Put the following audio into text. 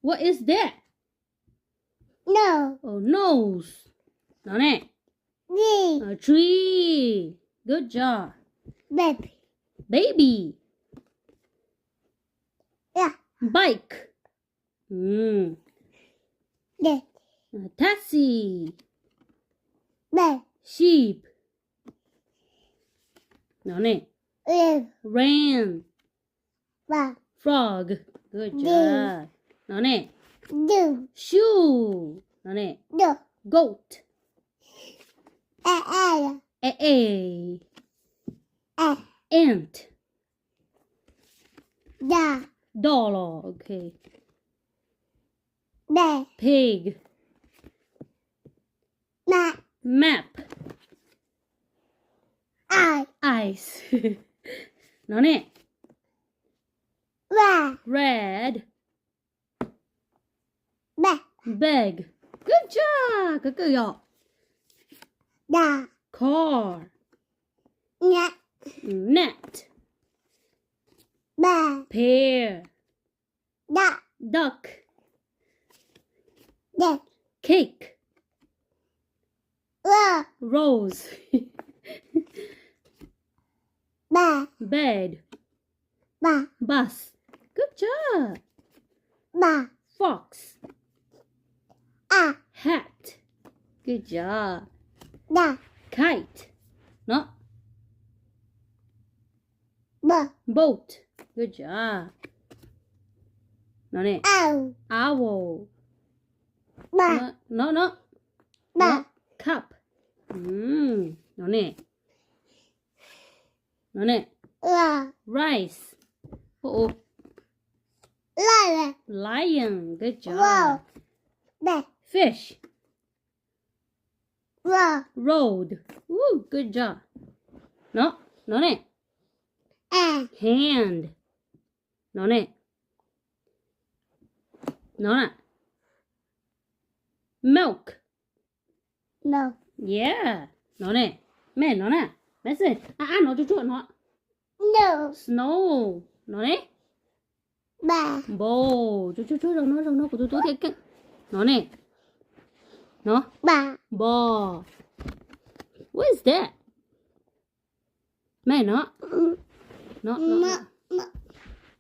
What is that? No. Oh, nose. No ne. Tree. Tree. Good job. Baby. Baby. Yeah. Bike. Mm. Dad. Taxi. Dad. Sheep. No ne. Rain. Rain. Frog. Good job. No ne. Shoe. No ne. Goat. A, a. Ant. Dog los, ok. Pig. Map. Ice. No ne. Red. Bag. Good job. Kawg kawg yog. Car. Net. Pear. Duck. Cake. Rose. Bed. Bus. Good job. Fox. Hat. Good job. Kite. No. Boat. Good job. No ne. Owl. No, no. Cup. No ne. No ne. Rice. Lion. Good job. Fish. Road. Good job. No, no ne. Hand. No ne. No na. Milk. Yeah. No ne. Me no na. Me xwb. A, a no tsuag tsuag no. Snow. No ne. Bowl. Tsuag tsuag zoo no, zoo no kuv tus tub thiaj keej. No ne. No. Ball. What is that? Me no. No, no, no.